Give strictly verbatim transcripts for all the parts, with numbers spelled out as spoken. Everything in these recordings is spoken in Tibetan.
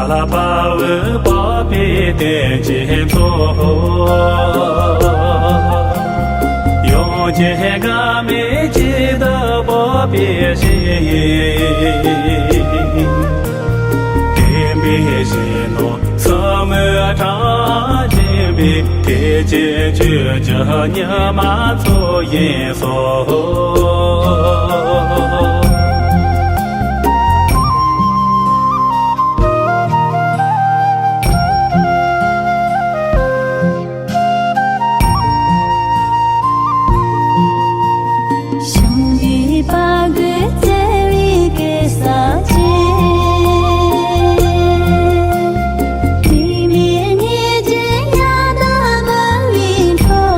ལ་དཔའ་བོས་སྤོབས་པའི་གཏེར་ཆེན་ཚོགས། ཡོངས་ཀྱི་དགའ་མེད་ཇི་ལྟར་སྤོབས་པའི་ཞིང་། བསྟན་པའི་གཞི་ནོར་ཚང་མའི་གྲངས་འཛིན་པའི། གཏེར་ཆེན་ཆོས་ཀྱི་ཉི་མ་ཚོགས་ཞིང་སོགས། ཞིང་གི་དཔའ་རྒོད་བརྩེ་བའི་གེ་སར་ཆེ། དྲི་མེད་ཉིད་ཀྱི་ཉ་ཟླ་འབར་བའི་འཕྲོ།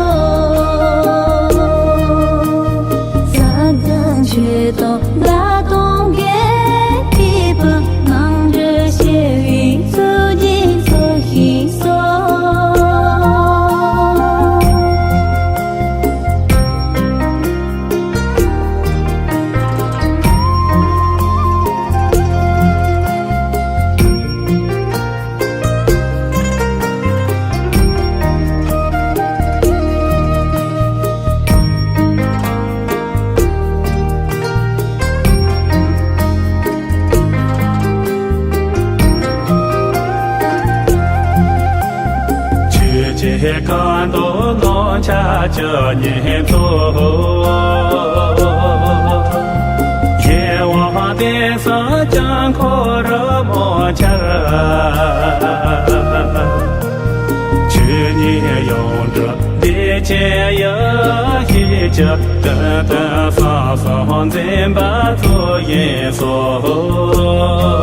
ས་དང་ཆུ་དང་བརྡ་དང་བརྒྱད་པའི་བུ། ནང་འདྲེན་བྱེད་པའི་གཙུག་རྒྱན་ཚོགས་ཞིང་སོགས། ཆོས་ཀྱི་ཁ་དོག་ནོར་འཆར་བཅུ་གཉིས་ཚོགས། གཞན་དབང་བསྟན་སྲུང་དཀྱིལ་འཁོར་རི་མོ་འཆར། ཆོས་ཉིད་ཡོངས་གྲུབ་བདེ་ཆེན་ཡེ་ཤེས་ཀྱི། ཏན་ཏན་སངས་སངས་འཛིན་པ་ཚོགས་ཞིང་སོགས།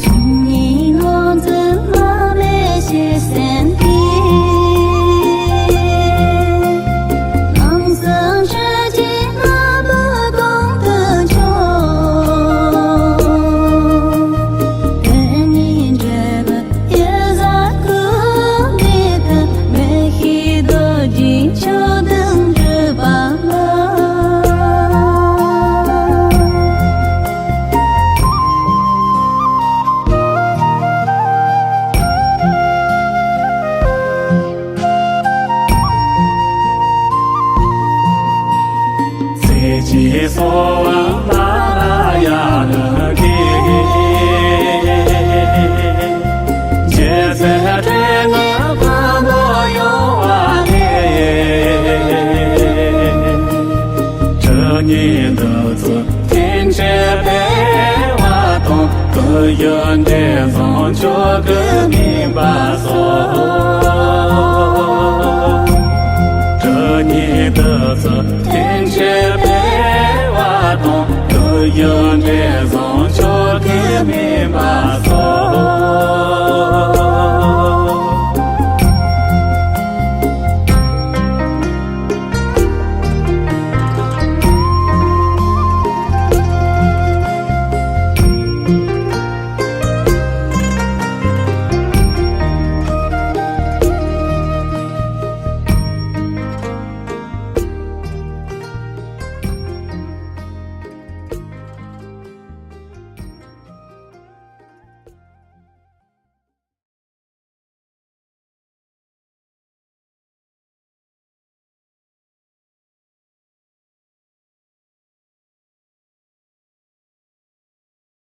གསུང་ཉིད་ངོས་འཛིན་བླ་མེད་ཞེས་གསན་པའི། ནང་གསང་ཆོས་ཀྱི་སྣ་བུག་གོང་དུ་འཕྱོ། དོན་གཉིས་འབྲས་བུ་ཡུལ་ཟབ་ཀུན་མཁྱེན་དུ། མི་ཤིགས་རྡོ་རྗེའི་ཆོས་དོན་སྒྲུབ་པ་ལ། ཚེ་གཅིག་གསོལ་བ་སྨྲ་ལ་ཡང་ནི་དགའི། རྒྱལ་སྲས་སྤྲེལ་ལོའི་བུ་མོ་ཡོང་བ་ནས། གྲུ་གཉིས་འདི་ཚོ་ཐེངས་གཅིག་སྤེལ་བ་དང་། དུས་ཡུན་འབྲས་བཟང་མཆོག་གི་སྨིན་པ་སོགས། གྲུ་གཉིས་འདི་ཚོ་ཐེངས་གཅིག་སྤེལ་བ་དང་། དུས་ཡུན་འབྲས་བཟང་མཆོག་གི་སྨིན་